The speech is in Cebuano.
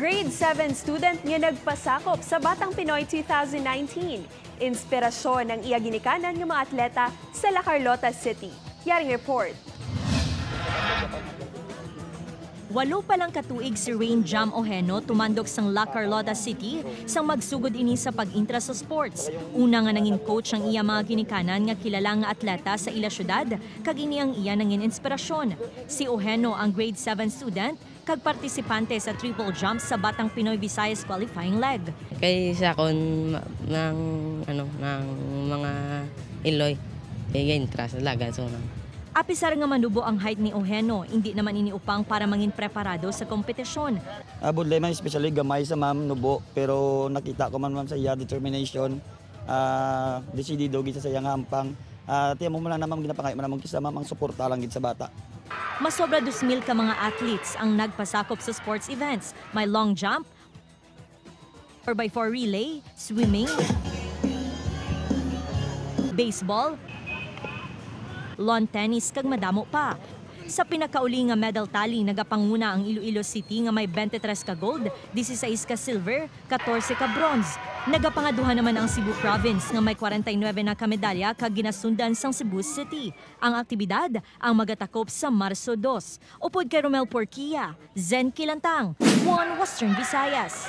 Grade 7 student nga nagpasakop sa Batang Pinoy 2019. Inspirasyon ng iya ginikanan nga mga atleta sa La Carlota City. Yaring report. 8 pa lang katuig si Rain Jam Ojeno tumandok sang La Carlota City sang magsugod ini sa pag-intra sa sports. Una nga nangin coach ang iya mga ginikanan nga kilala nga atleta sa ila syudad kag ini ang iya nangin inspirasyon. Si Ojeno ang grade 7 student kag partisipante sa triple jump sa Batang Pinoy Visayas qualifying leg. Kay sa akon ng ano ng mga iloy kay intra sa laga so nang. Apisar nga manubo ang height ni Ojeno, hindi naman ini upang para mangin preparado sa kompetisyon. Budlay man, especially gamay sa ma'am, nubo. Pero nakita ko man, ma'am, sa iya determination, desidido gid sa iya nga ampang. Tiyan mo lang na, ma'am, ginapangay mo namang kisa, ma'am, ang suporta lang gid sa bata. Masobra 2,000 ka mga athletes ang nagpasakop sa sports events. May long jump, 4x4 relay, swimming, baseball, lawn tennis kag madamo pa. Sa pinakauli nga medal tally, nagapanguna ang Iloilo City nga may 23 ka gold, 16 ka silver, 14 ka bronze. Nagapangaduha naman ang Cebu Province nga may 49 na ka medalya kag ginasundan sang Cebu City. Ang aktibidad ang magatakop sa Marso 2. Upod kay Romel Porquia, Zen Kilantang, One Western Visayas.